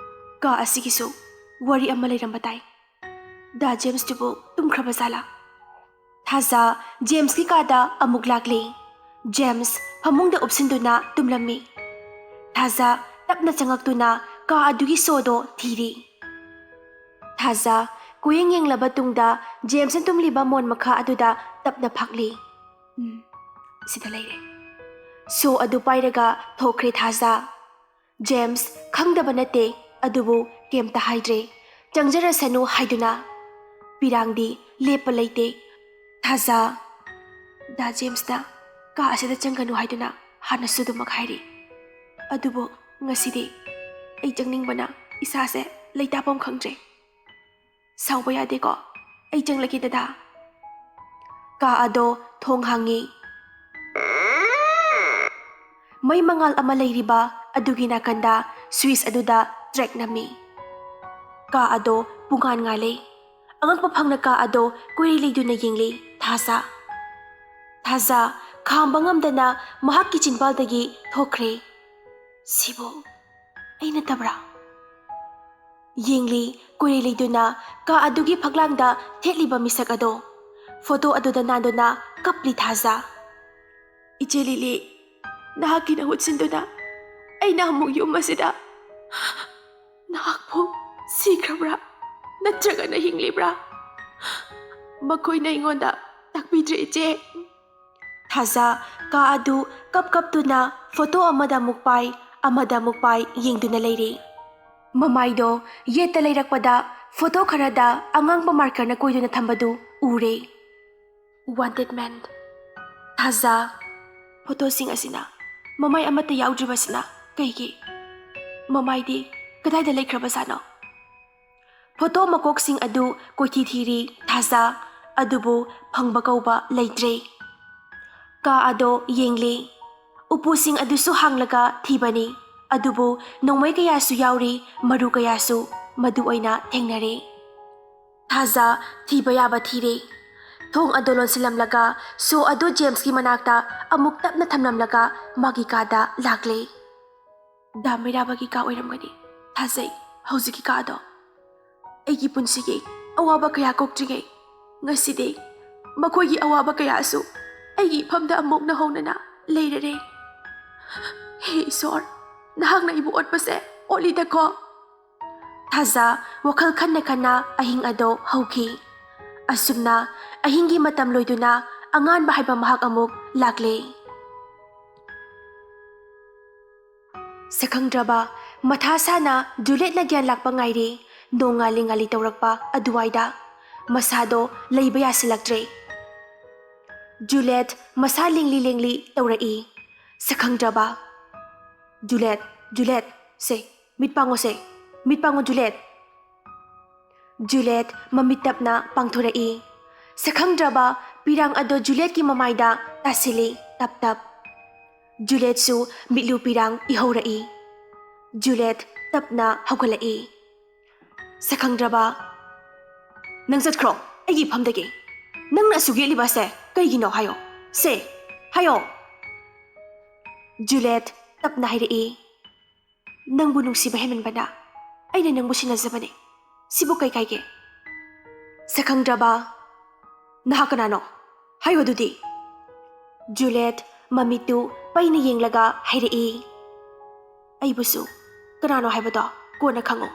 ꯀꯥ ꯑꯁꯤꯒꯤꯁꯨ ꯋꯥꯔꯤ ꯑꯃ ꯂꯩꯔꯝꯕ ꯇꯥꯏ꯫ ꯗꯥ ꯖꯦꯝꯁꯇꯨꯕꯨ ꯇꯨꯝꯈ꯭ꯔꯕ ꯖꯥꯠꯂꯥ?" ꯊꯥꯖ ꯖꯦꯝꯁꯀꯤ ꯀꯥꯗ ꯑꯃꯨꯛ ꯂꯥꯛꯂꯤ꯫ ꯖꯦꯝꯁ ꯐꯃꯨꯡꯗ ꯎꯞꯁꯤꯟꯗꯨꯅ ꯇꯨꯝꯂꯝꯃꯤ꯫ ꯊꯥꯖ ꯇꯞꯅ ꯆꯪꯉꯛꯇꯨꯅ ꯀꯥ ꯑꯗꯨꯒꯤ ꯁꯣꯗꯣ ꯊꯤꯔꯤ꯫ ꯊꯥꯖ ꯀꯣꯌꯦꯡ ꯌꯦꯡꯂꯕ ꯇꯨꯡꯗ ꯖꯦꯝꯁꯅ ꯇꯨꯝꯂꯤꯕ ꯃꯣꯟ ꯃꯈꯥ ꯑꯗꯨꯗ ꯇꯞꯅ ꯐꯥꯛꯂꯤ꯫ "ꯎꯝ, ꯁꯤꯗ ꯂꯩꯔꯦ꯫" ꯁꯣ ꯑꯗꯨ ꯄꯥꯏꯔꯒ ꯊꯣꯛꯈ꯭ꯔꯦ ꯊꯥꯖ꯫ ꯖꯦꯝꯁ ꯈꯪꯗꯕ ꯅꯠꯇꯦ, ꯑꯗꯨꯕꯨ ꯀꯩꯝꯇ ꯍꯥꯏꯗ꯭ꯔꯦ꯫ "ꯆꯪꯖꯔꯁꯅꯨ" ꯍꯥꯏꯗꯨꯅ꯫ ꯄꯤꯔꯥꯡꯗꯤ ꯂꯦꯞꯄ ꯂꯩꯇꯦ꯫ ꯊꯥꯖ, "ꯗꯥ ꯖꯦꯝꯁꯅ ꯀꯥ ꯑꯁꯤꯗ ꯆꯪꯒꯅꯨ ꯍꯥꯏꯗꯨꯅ ꯍꯥꯟꯅꯁꯨ ꯑꯗꯨꯃꯛ ꯍꯥꯏꯔꯤ꯫ ꯑꯗꯨꯕꯨ ꯉꯁꯤꯗꯤ ꯑꯩ ꯆꯪꯅꯤꯡꯕꯅ ꯏꯁꯥꯁꯦ ꯂꯩꯇꯥꯐꯝ ꯈꯪꯗ꯭ꯔꯦ꯫ ꯁꯥꯎꯕ ꯌꯥꯗꯦꯀꯣ, ꯑꯩ ꯆꯪꯂꯒꯦ ꯗꯗꯥ꯫" ꯀꯥ ꯑꯗꯣ ꯊꯣꯡ ꯍꯥꯡꯉꯤ꯫ ꯃꯩ ꯃꯉꯥꯜ ꯑꯃ ꯂꯩꯔꯤꯕ ꯑꯗꯨꯒꯤ ꯅꯥꯀꯟꯗ ꯁ꯭ꯋꯤꯆ ꯑꯗꯨꯗ ꯇ꯭ꯔꯦꯛ ꯅꯝꯃꯤ꯫ ꯀꯥ ꯑꯗꯣ ꯄꯨꯡꯉꯥꯟ ꯉꯥꯜꯂꯦ꯫ ꯑꯉꯛꯄ ꯐꯪꯅ ꯀꯥ ꯑꯗꯣ ꯀꯣꯏꯔꯤ ꯂꯩꯗꯨꯅ ꯌꯦꯡꯂꯤ ꯊꯥꯖ꯫ ꯊꯥꯖ ꯈꯥꯝꯕ ꯉꯝꯗꯅ ꯃꯍꯥꯛꯀꯤ ꯆꯤꯟꯕꯥꯜꯗꯒꯤ ꯊꯣꯛꯈ꯭ꯔꯦ꯫ "ꯁꯤꯕꯨ ꯑꯩ ꯅꯠꯇꯕ꯭ꯔꯥ?" ꯌꯦꯡꯂꯤ ꯀꯣꯏꯔꯤ ꯂꯩꯗꯨꯅ ꯀꯥ ꯑꯗꯨꯒꯤ ꯐꯛꯂꯥꯡꯗ ꯊꯦꯠꯂꯤꯕ ꯃꯤꯁꯛ ꯑꯗꯣ꯫ ꯐꯣꯇꯣ ꯑꯗꯨꯗ ꯅꯥꯟꯗꯨꯅ ꯀꯞꯂꯤ ꯊꯥꯖ꯫ "ꯏꯆꯦ ꯂꯤꯂꯤ, ꯅꯍꯥꯛꯀꯤ ꯅꯍꯨꯠ ꯁꯤꯟꯗꯨꯅ ꯑꯩꯅ ꯑꯃꯨꯛ ꯌꯨꯝ ꯑꯁꯤꯗ ꯅꯍꯥꯛꯄꯨ ꯁꯤꯈ꯭ꯔꯕ꯭ꯔꯥ ꯅꯠꯇ꯭ꯔꯒꯅ ꯍꯤꯡꯂꯤꯕ꯭ꯔꯥ? ꯃꯈꯣꯏꯅ ꯑꯩꯉꯣꯟꯗ ꯇꯥꯛꯄꯤꯗ꯭ꯔꯦ, ꯏꯆꯦ꯫" ꯊꯥꯖ ꯀꯥ ꯑꯗꯨ ꯀꯞ ꯀꯞꯇꯨꯅ ꯐꯣꯇꯣ ꯑꯃꯗ ꯑꯃꯨꯛ ꯄꯥꯏ, ꯑꯃꯗ ꯑꯃꯨꯛ ꯄꯥꯏ ꯌꯦꯡꯗꯨꯅ ꯂꯩꯔꯤ꯫ ꯃꯃꯥꯏꯗꯣ ꯌꯦꯠꯇ ꯂꯩꯔꯛꯄꯗ ꯐꯣꯇꯣ ꯈꯔꯗ ꯑꯉꯥꯡꯕ ꯃꯥꯔꯀꯔꯅ ꯀꯣꯏꯗꯨꯅ ꯊꯝꯕꯗꯨ ꯎꯔꯦ꯫ "Wanted man." ꯊꯥꯖ, ꯐꯣꯇꯣꯁꯤꯡ ꯑꯁꯤꯅ ꯃꯃꯥꯏ ꯑꯃꯠꯇ ꯌꯥꯎꯗ꯭ꯔꯤꯕꯁꯤꯅ ꯀꯩꯒꯤ? ꯃꯃꯥꯏꯗꯤ ꯀꯗꯥꯏꯗ ꯂꯩꯈ꯭ꯔꯕꯖꯥꯠꯅꯣ? ꯐꯣꯇꯣ ꯃꯀꯣꯛꯁꯤꯡ ꯑꯗꯨ ꯀꯣꯏꯊꯤ ꯊꯤꯔꯤ ꯊꯥꯖ, ꯑꯗꯨꯕꯨ ꯐꯪꯕ ꯀꯧꯕ ꯂꯩꯇ꯭ꯔꯦ꯫ ꯀꯥ ꯑꯗꯣ ꯌꯦꯡꯂꯤ꯫ ꯎꯄꯨꯁꯤꯡ ꯑꯗꯨꯁꯨ ꯍꯥꯡꯂꯒ ꯊꯤꯕꯅꯤ, ꯑꯗꯨꯕꯨ ꯅꯣꯡꯃꯩ ꯀꯌꯥꯁꯨ ꯌꯥꯎꯔꯤ, ꯃꯔꯨ ꯀꯌꯥꯁꯨ ꯃꯗꯨ ꯑꯣꯏꯅ ꯊꯦꯡꯅꯔꯦ꯫ ꯊꯥꯖ ꯊꯤꯕ ꯌꯥꯕ ꯊꯤꯔꯦ꯫ ꯊꯣꯡ ꯑꯗꯨ ꯂꯣꯟꯁꯤꯜꯂꯝꯂꯒ ꯁꯣ ꯑꯗꯨ ꯖꯦꯝꯁꯀꯤ ꯃꯅꯥꯛꯇ ꯑꯃꯨꯛ ꯇꯞꯅ ꯊꯝꯂꯝꯂꯒ ꯃꯥꯒꯤ ꯀꯥꯗ ꯂꯥꯛꯂꯦ꯫ "ꯗꯥ ꯃꯩꯔꯥꯕꯒꯤ ꯀꯥ ꯑꯣꯏꯔꯝꯒꯅꯤ꯫ ꯊꯥꯖꯩ, ꯍꯧꯖꯤꯛꯀꯤ ꯀꯥ ꯑꯗꯣ꯫ ꯑꯩꯒꯤ ꯄꯨꯟꯁꯤꯒꯤ ꯑꯋꯥꯕ ꯀꯌꯥ ꯀꯣꯛꯇ꯭ꯔꯤꯉꯩ, ꯉꯁꯤꯗꯤ ꯃꯈꯣꯏꯒꯤ ꯑꯋꯥꯕ ꯀꯌꯥꯁꯨ ꯑꯩꯒꯤ ꯏꯐꯝꯗ ꯑꯃꯨꯛ ꯅꯧꯍꯧꯅꯅ ꯂꯩꯔꯔꯦ꯫ ꯍꯦ ꯏꯁꯣꯔ, ꯅꯍꯥꯛꯅ ꯑꯩꯕꯨ ꯑꯣꯠꯄꯁꯦ ꯑꯣꯠꯂꯤꯗꯀꯣ꯫" ꯊꯥꯖ ꯋꯥꯈꯜ ꯈꯟꯅ ꯈꯟꯅ ꯑꯍꯤꯡ ꯑꯗꯣ ꯍꯧꯈꯤ꯫ ꯑꯁꯨꯝꯅ ꯑꯍꯤꯡꯒꯤ ꯃꯇꯝ ꯂꯣꯏꯗꯨꯅ ꯑꯉꯥꯟꯕ ꯍꯥꯏꯕ ꯃꯍꯥꯛ ꯑꯃꯨꯛ ꯂꯥꯛꯂꯦ꯫ ꯁꯛꯈꯪꯗ꯭ꯔꯕ ꯃꯊꯥ ꯁꯥꯅ ꯖꯨꯂꯦꯠꯅ ꯒ꯭ꯌꯥꯟ ꯂꯥꯛꯄ ꯉꯥꯏꯔꯤ꯫ ꯅꯣꯡ ꯉꯥꯜꯂꯤ ꯉꯥꯜꯂꯤ ꯇꯧꯔꯛꯄ ꯑꯗꯨꯋꯥꯏꯗ ꯃꯁꯥꯗꯣ ꯂꯩꯕ ꯌꯥꯁꯤꯜꯂꯛꯇ꯭ꯔꯦ꯫ ꯖꯨꯂꯦꯠ ꯃꯁꯥ ꯂꯦꯡꯂꯤ ꯂꯦꯡꯂꯤ ꯇꯧꯔꯛꯏ꯫ ꯁꯛꯈꯪꯗ꯭ꯔꯕ, "ꯖꯨꯂꯦꯠ, ꯖꯨꯂꯦꯠ, ꯁꯦ, ꯃꯤꯠ ꯄꯥꯡꯉꯣ ꯁꯦ, ꯃꯤꯠ ꯄꯥꯡꯉꯣ ꯖꯨꯂꯦꯠ꯫" ꯖꯨꯂꯦꯠ ꯃꯃꯤꯠ ꯇꯞꯅ ꯄꯥꯡꯊꯣꯔꯛꯏ꯫ ꯁꯛꯈꯪꯗ꯭ꯔꯕ ꯄꯤꯔꯥꯡ ꯑꯗꯣ ꯖꯨꯂꯦꯠꯀꯤ ꯃꯃꯥꯏꯗ ꯇꯥꯁꯤꯜꯂꯤ ꯇꯞ ꯇꯞ꯫ ꯖꯨꯂꯦꯠꯁꯨ ꯃꯤꯠꯂꯨ ꯄꯤꯔꯥꯡ ꯏꯍꯧꯔꯛꯏ꯫ ꯖꯨꯂꯦꯠ ꯇꯞꯅ ꯍꯧꯒꯠꯂꯛꯏ꯫ ꯁꯛꯈꯪꯗ꯭ꯔꯕ, "ꯅꯪ ꯆꯠꯈ꯭ꯔꯣ ꯑꯩꯒꯤ ꯏꯐꯝꯗꯒꯤ꯫ ꯅꯪꯅ ꯑꯁꯨꯛ ꯌꯦꯠꯂꯤꯕ ꯑꯁꯦ ꯀꯩꯒꯤꯅꯣ ꯍꯥꯏꯌꯣ꯫ ꯁꯦ, ꯍꯥꯏꯌꯣ꯫" ꯖꯨꯂꯦꯠ ꯇꯞꯅ ꯍꯥꯏꯔꯛꯏ, "ꯅꯪꯕꯨ ꯅꯨꯡꯁꯤꯕ ꯍꯦꯟꯃꯟꯕꯅ ꯑꯩꯅ ꯅꯪꯕꯨ ꯁꯤꯟꯅꯖꯕꯅꯤ꯫ ꯁꯤꯕꯨ ꯀꯩ ꯀꯥꯏꯒꯦ?" ꯁꯛꯈꯪꯗ꯭ꯔꯕ, "ꯅꯍꯥꯛ ꯀꯅꯥꯅꯣ? ꯍꯥꯏꯌꯨ ꯑꯗꯨꯗꯤ!" ꯖꯨꯂꯦꯠ ꯃꯃꯤꯠꯇꯨ ꯄꯩꯅ ꯌꯦꯡꯂꯒ ꯍꯥꯏꯔꯛꯏ, "ꯑꯩꯕꯨꯁꯨ ꯀꯅꯥꯅꯣ ꯍꯥꯏꯕꯗꯣ ꯀꯣꯟꯅ ꯈꯪꯉꯨ꯫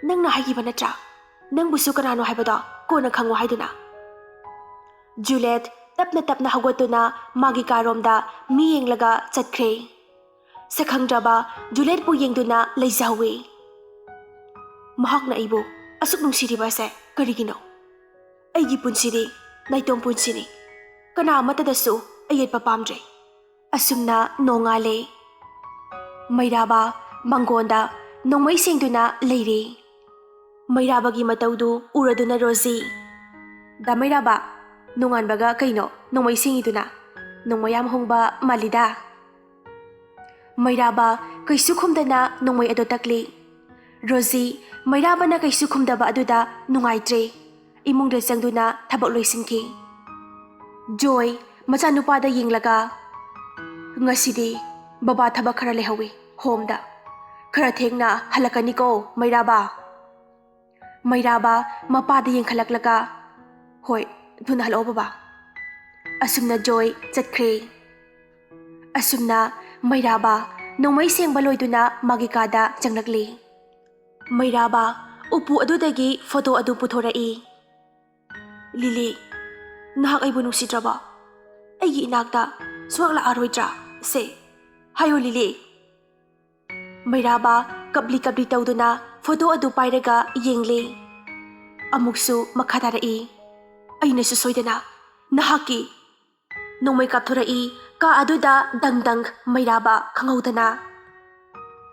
ꯅꯪꯅ ꯍꯥꯏꯈꯤꯕ ꯅꯠꯇ꯭ꯔꯥ, ꯅꯪꯕꯨꯁꯨ ꯀꯅꯥꯅꯣ ꯍꯥꯏꯕꯗꯣ ꯀꯣꯟꯅ ꯈꯪꯉꯨ ꯍꯥꯏꯗꯨꯅ?" ꯖꯨꯂꯦꯠ ꯇꯞꯅ ꯇꯞꯅ ꯍꯧꯒꯠꯇꯨꯅ ꯃꯥꯒꯤ ꯀꯥꯔꯣꯝꯗ ꯃꯤ ꯌꯦꯡꯂꯒ ꯆꯠꯈ꯭ꯔꯦ꯫ ꯁꯛꯈꯪꯗ꯭ꯔꯕ ꯖꯨꯂꯦꯠꯄꯨ ꯌꯦꯡꯗꯨꯅ ꯂꯩꯖꯍꯧꯋꯤ꯫ "ꯃꯍꯥꯛꯅ ꯑꯩꯕꯨ ꯑꯁꯨꯛ ꯅꯨꯡꯁꯤꯔꯤꯕ ꯑꯁꯦ ꯀꯔꯤꯒꯤꯅꯣ? ꯑꯩꯒꯤ ꯄꯨꯟꯁꯤꯗꯤ ꯅꯥꯏꯇꯣꯝ ꯄꯨꯟꯁꯤꯅꯤ꯫ ꯀꯅꯥ ꯑꯃꯠꯇꯗꯁꯨ ꯑꯌꯦꯠꯄ ꯄꯥꯝꯗ꯭ꯔꯦ꯫" ꯑꯁꯨꯝꯅ ꯅꯣꯡꯉꯥꯜꯂꯦ꯫ ꯃꯩꯔꯥꯕ ꯃꯪꯒꯣꯟꯗ ꯅꯣꯡꯃꯩ ꯁꯦꯡꯗꯨꯅ ꯂꯩꯔꯦ꯫ ꯃꯩꯔꯥꯕꯒꯤ ꯃꯇꯧꯗꯨ ꯎꯔꯗꯨꯅ ꯔꯣꯖꯤ, "ꯗꯥ ꯃꯩꯔꯥꯕ, ꯅꯣꯡꯉꯥꯟꯕꯒ ꯀꯩꯅꯣ ꯅꯣꯡꯃꯩ ꯁꯦꯡꯉꯤꯗꯨꯅ? ꯅꯣꯡꯃꯩ ꯌꯥꯝ ꯍꯣꯡꯕ ꯃꯥꯜꯂꯤꯗ꯫" ꯃꯩꯔꯥꯕ ꯀꯩꯁꯨ ꯈꯨꯝꯗꯅ ꯅꯣꯡꯃꯩ ꯑꯗꯨ ꯇꯛꯂꯤ꯫ ꯔꯣꯖꯤ ꯃꯩꯔꯥꯕꯅ ꯀꯩꯁꯨ ꯈꯨꯝꯗꯕ ꯑꯗꯨꯗ ꯅꯨꯡꯉꯥꯏꯇ꯭ꯔꯦ꯫ ꯏꯃꯨꯡꯗ ꯆꯪꯗꯨꯅ ꯊꯕꯛ ꯂꯣꯏꯁꯤꯟꯈꯤ꯫ ꯖꯣꯏ ꯃꯆꯥꯅꯨꯄꯥꯗ ꯌꯦꯡꯂꯒ, "ꯉꯁꯤꯗꯤ ꯕꯕꯥ ꯊꯕꯛ ꯈꯔ ꯂꯩꯍꯧꯋꯤ ꯍꯣꯝꯗ꯫ ꯈꯔ ꯊꯦꯡꯅ ꯍꯜꯂꯛꯀꯅꯤꯀꯣ, ꯃꯩꯔꯥꯕ?" ꯃꯩꯔꯥꯕ ꯃꯄꯥꯗ ꯌꯦꯡꯈꯠꯂꯛꯂꯒ, "ꯍꯣꯏ, ꯊꯨꯅ ꯍꯜꯂꯛꯑꯣ ꯕꯕꯥ꯫" ꯑꯁꯨꯝꯅ ꯖꯣꯏ ꯆꯠꯈ꯭ꯔꯦ꯫ ꯑꯁꯨꯝꯅ ꯃꯩꯔꯥꯕ ꯅꯣꯡꯃꯩ ꯁꯦꯡꯕ ꯂꯣꯏꯗꯨꯅ ꯃꯥꯒꯤ ꯀꯥꯗ ꯆꯪꯂꯛꯂꯤ꯫ ꯃꯩꯔꯥꯕ ꯎꯄꯨ ꯑꯗꯨꯗꯒꯤ ꯐꯣꯇꯣ ꯑꯗꯨ ꯄꯨꯊꯣꯔꯛꯏ꯫ "ꯂꯤꯂꯤ, ꯅꯍꯥꯛ ꯑꯩꯕꯨ ꯅꯨꯡꯁꯤꯗ꯭ꯔꯕꯣ? ꯑꯩꯒꯤ ꯏꯅꯥꯛꯇ ꯁꯨꯡꯂꯥꯛ ꯂꯥꯛꯑꯔꯣꯏꯗ꯭ꯔꯥ? ꯁꯦ, ꯍꯥꯏꯌꯨ ꯂꯤꯂꯤ꯫" ꯃꯩꯔꯥꯕ ꯀꯞꯂꯤ ꯀꯞꯂꯤ ꯇꯧꯗꯨꯅ ꯐꯣꯇꯣ ꯑꯗꯨ ꯄꯥꯏꯔꯒ ꯌꯦꯡꯂꯦ꯫ ꯑꯃꯨꯛꯁꯨ ꯃꯈꯥ ꯇꯥꯔꯛꯏ, "ꯑꯩꯅꯁꯨ ꯁꯣꯏꯗꯅ ꯅꯍꯥꯛꯀꯤ..." ꯅꯣꯡꯃꯩ ꯀꯥꯞꯊꯣꯔꯛꯏ꯫ ꯀꯥ ꯑꯗꯨꯗ ꯗꯪ ꯗꯪ ꯃꯩꯔꯥꯕ ꯈꯪꯍꯧꯗꯅ꯫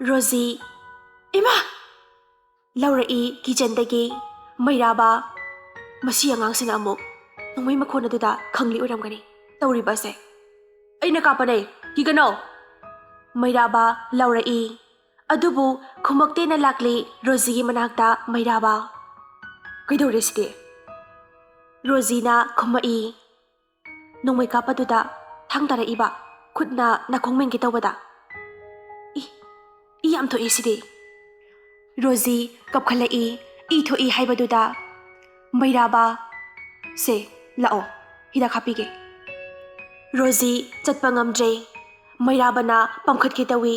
ꯔꯣꯖꯤ, "ꯏꯃꯥ!" ꯂꯥꯎꯔꯛꯏ ꯀꯤꯆꯟꯗꯒꯤ꯫ ꯃꯩꯔꯥꯕ, "ꯃꯁꯤ ꯑꯉꯥꯡꯁꯤꯅ ꯑꯃꯨꯛ ꯅꯣꯡꯃꯩ ꯃꯈꯣꯟ ꯑꯗꯨꯗ ꯈꯪꯂꯤ ꯑꯣꯏꯔꯝꯒꯅꯤ ꯇꯧꯔꯤꯕ ꯑꯁꯦ꯫ ꯑꯩꯅ ꯀꯥꯞꯄꯅꯦ, ꯀꯤꯒꯅꯣ!" ꯃꯩꯔꯥꯕ ꯂꯥꯎꯔꯛꯏ꯫ ꯑꯗꯨꯕꯨ ꯈꯨꯝꯃꯛꯇꯦꯅ ꯂꯥꯛꯂꯤ ꯔꯣꯖꯤꯒꯤ ꯃꯅꯥꯛꯇ ꯃꯩꯔꯥꯕ꯫ "ꯀꯩꯗꯧꯔꯦ ꯁꯤꯗꯤ?" ꯔꯣꯖꯤꯅ ꯈꯨꯝꯃꯛꯏ꯫ "ꯅꯣꯡꯃꯩ ꯀꯥꯞꯄꯗꯨꯗ ꯊꯥꯡ ꯇꯥꯔꯛꯏꯕ, ꯈꯨꯠꯅ ꯅꯥꯀꯣꯡ ꯃꯦꯟꯒꯦ ꯇꯧꯕꯗ꯫ ꯏ, ꯏ ꯌꯥꯝ ꯊꯣꯛꯑꯦ ꯁꯤꯗꯤ꯫" ꯔꯣꯖꯤ ꯀꯞꯈꯠꯂꯛꯏ꯫ ꯏ ꯊꯣꯛꯏ ꯍꯥꯏꯕꯗꯨꯗ ꯃꯩꯔꯥꯕ, "ꯁꯦ, "ꯂꯥꯛꯑꯣ, ꯍꯤꯗꯥꯛ ꯍꯥꯞꯄꯤꯒꯦ"꯫ ꯔꯣꯖꯤ ꯆꯠꯄ ꯉꯝꯗ꯭ꯔꯦ꯫ ꯃꯩꯔꯥꯕꯅ ꯄꯝꯈꯠꯀꯦ ꯇꯧꯏ꯫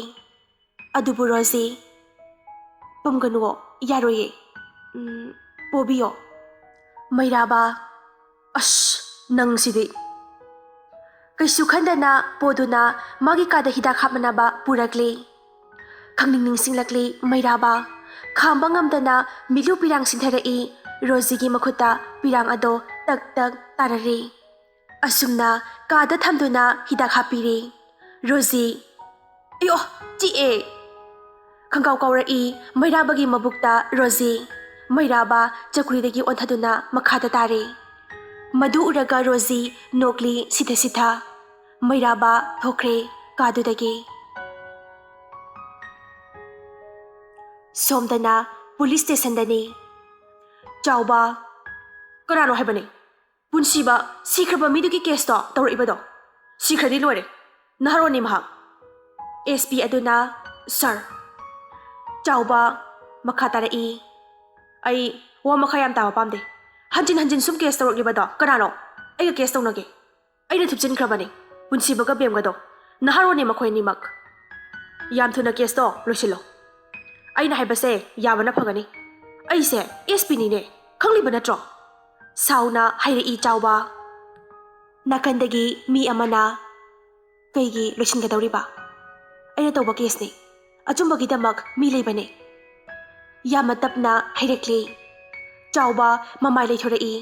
ꯑꯗꯨꯕꯨ ꯔꯣꯖꯤ, "ꯄꯝꯒꯅꯨꯋꯣ, ꯌꯥꯔꯣꯏꯌꯦ꯫ ꯎꯝ, ꯄꯣꯕꯤꯌꯣ"꯫ ꯃꯩꯔꯥꯕ, "ꯑꯁ, ꯅꯪꯁꯤꯗꯤ"꯫ ꯀꯩꯁꯨ ꯈꯟꯗꯅ ꯄꯣꯗꯨꯅ ꯃꯥꯒꯤ ꯀꯥꯗ ꯍꯤꯗꯥꯛ ꯍꯥꯞꯅꯅꯕ ꯄꯨꯔꯛꯂꯦ꯫ ꯈꯪꯅꯤꯡ ꯅꯤꯡꯁꯤꯡꯂꯛꯂꯤ ꯃꯩꯔꯥꯕ꯫ ꯈꯥꯝꯕ ꯉꯝꯗꯅ ꯃꯤꯠꯂꯨ ꯄꯤꯔꯥꯡ ꯁꯤꯟꯊꯔꯛꯏ꯫ ꯔꯣꯖꯤꯒꯤ ꯃꯈꯨꯠꯇ ꯄꯤꯔꯥꯡ ꯑꯗꯣ ꯇꯛ ꯇꯛ ꯇꯥꯔꯔꯤ꯫ ꯑꯁꯨꯝꯅ ꯀꯥꯗ ꯊꯝꯗꯨꯅ ꯍꯤꯗꯥꯛ ꯍꯥꯞꯄꯤꯔꯤ꯫ ꯔꯣꯖꯤ, "ꯑꯌꯣ, ꯆꯤꯛꯑꯦ!" ꯈꯪꯀꯥꯎ ꯀꯥꯎꯔꯛꯏ ꯃꯩꯔꯥꯕꯒꯤ ꯃꯕꯨꯛꯇ ꯔꯣꯖꯤ꯫ ꯃꯩꯔꯥꯕ ꯆꯧꯀ꯭ꯔꯤꯗꯒꯤ ꯑꯣꯟꯊꯗꯨꯅ ꯃꯈꯥꯗ ꯇꯥꯔꯦ꯫ ꯃꯗꯨ ꯎꯔꯒ ꯔꯣꯖꯤ ꯅꯣꯛꯂꯤ ꯁꯤꯊ ꯁꯤꯊ꯫ ꯃꯩꯔꯥꯕ ꯊꯣꯛꯈ꯭ꯔꯦ ꯀꯥꯗꯨꯗꯒꯤ꯫ ꯁꯣꯝꯗꯅ ꯄꯨꯂꯤꯁ ꯁ꯭ꯇꯦꯁꯟꯗꯅꯤ꯫ ꯆꯥꯎꯕ, "ꯀꯅꯥꯅꯣ ꯍꯥꯏꯕꯅꯦ? ꯄꯨꯟꯁꯤꯕ, ꯁꯤꯈ꯭ꯔꯕ ꯃꯤꯗꯨꯒꯤ ꯀꯦꯁꯇꯣ ꯇꯧꯔꯛꯏꯕꯗꯣ? ꯁꯤꯈ꯭ꯔꯗꯤ ꯂꯣꯏꯔꯦ꯫ ꯅꯍꯥꯔꯣꯟꯅꯤ ꯃꯍꯥꯛ"꯫ ꯑꯦꯁ ꯄꯤ ꯑꯗꯨꯅ, "ꯁꯥꯔ"꯫ ꯆꯥꯎꯕ ꯃꯈꯥ ꯇꯥꯔꯛꯏ, "ꯑꯩ ꯋꯥ ꯃꯈꯥ ꯌꯥꯝ ꯇꯥꯕ ꯄꯥꯝꯗꯦ꯫ ꯍꯟꯖꯤꯟ ꯍꯟꯖꯤꯟ ꯁꯨꯝ ꯀꯦꯁ ꯇꯧꯔꯛꯂꯤꯕꯗꯣ ꯀꯅꯥꯅꯣ? ꯑꯩꯒ ꯀꯦꯁ ꯇꯧꯅꯒꯦ꯫ ꯑꯩꯅ ꯊꯨꯞꯆꯤꯟꯈ꯭ꯔꯕꯅꯤ ꯄꯨꯟꯁꯤꯕꯒ ꯕꯦꯝꯒꯗꯣ꯫ ꯅꯍꯥꯔꯣꯟꯅꯤ ꯃꯈꯣꯏ ꯑꯅꯤꯃꯛ꯫ ꯌꯥꯝ ꯊꯨꯅ ꯀꯦꯁꯇꯣ ꯂꯣꯏꯁꯤꯜꯂꯣ꯫ ꯑꯩꯅ ꯍꯥꯏꯕꯁꯦ ꯌꯥꯕꯅ ꯐꯒꯅꯤ꯫ ꯑꯩꯁꯦ ꯑꯦꯁ ꯄꯤꯅꯤꯅꯦ, ꯈꯪꯂꯤꯕ ꯅꯠꯇ꯭ꯔꯣ?" ꯁꯥꯎꯅ ꯍꯥꯏꯔꯛꯏ ꯆꯥꯎꯕ꯫ ꯅꯥꯀꯟꯗꯒꯤ ꯃꯤ ꯑꯃꯅ, "ꯀꯩꯒꯤ ꯂꯣꯏꯁꯤꯟꯒꯗꯧꯔꯤꯕ? ꯑꯩꯅ ꯇꯧꯕ ꯀꯦꯁꯅꯤ꯫ ꯑꯆꯨꯝꯕꯒꯤꯗꯃꯛ ꯃꯤ ꯂꯩꯕꯅꯦ"꯫ ꯌꯥꯝꯅ ꯇꯞꯅ ꯍꯥꯏꯔꯛꯂꯤ꯫ ꯆꯥꯎꯕ ꯃꯃꯥꯏ ꯂꯩꯊꯣꯔꯛꯏ꯫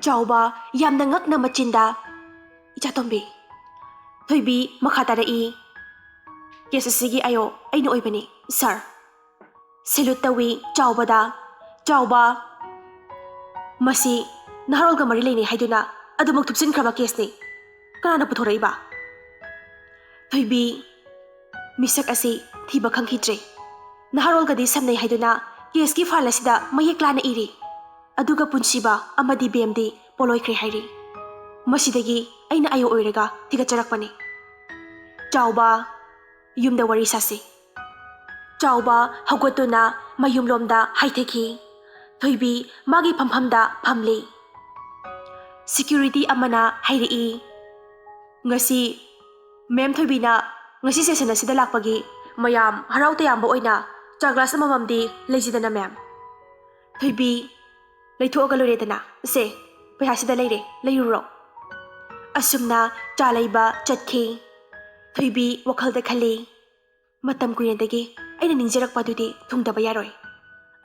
ꯆꯥꯎꯕ ꯌꯥꯝꯅ ꯉꯛꯅ ꯃꯆꯤꯟꯗ, "ꯏꯆꯥꯇꯣꯝꯕꯤ"꯫ ꯊꯣꯏꯕꯤ ꯃꯈꯥ ꯇꯥꯔꯛꯏ, "ꯀꯦꯁ ꯑꯁꯤꯒꯤ ꯑꯥꯏ ꯑꯣ ꯑꯩꯅ ꯑꯣꯏꯕꯅꯤ, ꯁꯥꯔ"꯫ ꯁꯦꯂꯨꯠ ꯇꯧꯏ ꯆꯥꯎꯕꯗ꯫ ꯆꯥꯎꯕ, "ꯃꯁꯤ ꯅꯍꯥꯔꯣꯜꯒ ꯃꯔꯤ ꯂꯩꯅꯩ ꯍꯥꯏꯗꯨꯅ ꯑꯗꯨꯃꯛ ꯊꯨꯞꯆꯤꯟꯈ꯭ꯔꯕ ꯀꯦꯁꯅꯤ꯫ ꯀꯅꯥꯅ ꯄꯨꯊꯣꯔꯛꯏꯕ?" ꯊꯣꯏꯕꯤ, "ꯃꯤꯁꯛ ꯑꯁꯤ ꯊꯤꯕ ꯈꯪꯈꯤꯗ꯭ꯔꯦ꯫ ꯅꯍꯥꯔꯣꯜꯒꯗꯤ ꯁꯝꯅꯩ ꯍꯥꯏꯗꯨꯅ ꯀꯦꯁꯀꯤ ꯐꯥꯏꯜ ꯑꯁꯤꯗ ꯃꯌꯦꯛ ꯂꯥꯅ ꯏꯔꯤ꯫ ꯑꯗꯨꯒ ꯄꯨꯟꯁꯤꯕ ꯑꯃꯗꯤ ꯕꯦꯝꯗꯤ ꯄꯣꯂꯣꯏꯈ꯭ꯔꯦ ꯍꯥꯏꯔꯤ꯫ ꯃꯁꯤꯗꯒꯤ ꯑꯩꯅ ꯑꯥꯏ ꯑꯣ ꯑꯣꯏꯔꯒ ꯊꯤꯒꯠꯆꯔꯛꯄꯅꯤ"꯫ ꯆꯥꯎꯕ, "ꯌꯨꯝꯗ ꯋꯥꯔꯤ ꯁꯥꯁꯤ"꯫ ꯆꯥꯎꯕ ꯍꯧꯒꯠꯇꯨꯅ ꯃꯌꯨꯝꯂꯣꯝꯗ ꯍꯥꯏꯊꯈꯤ꯫ ꯊꯣꯏꯕꯤ ꯃꯥꯒꯤ ꯐꯝꯐꯝꯗ ꯐꯝꯂꯤ꯫ ꯁꯦꯀ꯭ꯌꯨꯔꯤꯇꯤ ꯑꯃꯅ ꯍꯥꯏꯔꯛꯏ, "ꯉꯁꯤ ꯃꯦꯝ ꯊꯣꯏꯕꯤꯅ ꯉꯁꯤ ꯁꯦꯁꯟ ꯑꯁꯤꯗ ꯂꯥꯛꯄꯒꯤ ꯃꯌꯥꯝ ꯍꯔꯥꯎ ꯇꯌꯥꯝꯕ ꯑꯣꯏꯅ ꯆꯥ ꯒ꯭ꯂꯥꯁ ꯑꯃꯃꯝꯗꯤ ꯂꯩꯁꯤꯗꯅ ꯃꯦꯝ꯫" ꯊꯣꯏꯕꯤ, "ꯂꯩꯊꯣꯛꯑꯒ ꯂꯣꯏꯔꯦꯗꯅ꯫ ꯁꯦ, ꯄꯩꯁꯥꯁꯤꯗ ꯂꯩꯔꯦ, ꯂꯩꯔꯨꯔꯣ꯫" ꯑꯁꯨꯝꯅ ꯆꯥ ꯂꯩꯕ ꯆꯠꯈꯤ꯫ ꯊꯣꯏꯕꯤ ꯋꯥꯈꯜꯗ ꯈꯜꯂꯤ, "ꯃꯇꯝ ꯀꯨꯏꯅꯗꯒꯤ ꯑꯩꯅ ꯅꯤꯡꯖꯔꯛꯄ ꯑꯗꯨꯗꯤ ꯊꯨꯡꯗꯕ ꯌꯥꯔꯣꯏ꯫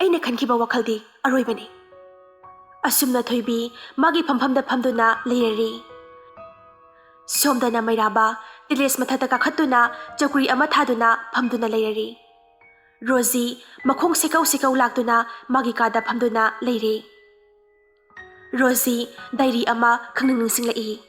ꯑꯩꯅ ꯈꯟꯈꯤꯕ ꯋꯥꯈꯜꯗꯤ ꯑꯔꯣꯏꯕꯅꯤ꯫" ꯑꯁꯨꯝꯅ ꯊꯣꯏꯕꯤ ꯃꯥꯒꯤ ꯐꯝꯐꯝꯗ ꯐꯝꯗꯨꯅ ꯂꯩꯔꯔꯤ꯫ ꯁꯣꯝꯗꯅ ꯃꯩꯔꯥꯕ ꯇꯦꯔꯦꯁ ꯃꯊꯛꯇ ꯀꯥꯈꯠꯇꯨꯅ ꯆꯧꯀ꯭ꯔꯤ ꯑꯃ ꯊꯥꯗꯨꯅ ꯐꯝꯗꯨꯅ ꯂꯩꯔꯔꯤ꯫ ꯔꯣꯖꯤ ꯃꯈꯣꯡ ꯁꯦꯀꯧ ꯁꯦꯀꯧ ꯂꯥꯛꯇꯨꯅ ꯃꯥꯒꯤ ꯀꯥꯗ ꯐꯝꯗꯨꯅ ꯂꯩꯔꯤ꯫ ꯔꯣꯖꯤ ꯗꯥꯏꯔꯤ ꯑꯃ ꯈꯪꯅꯤꯡ ꯅꯤꯡꯁꯤꯡꯂꯛꯏ꯫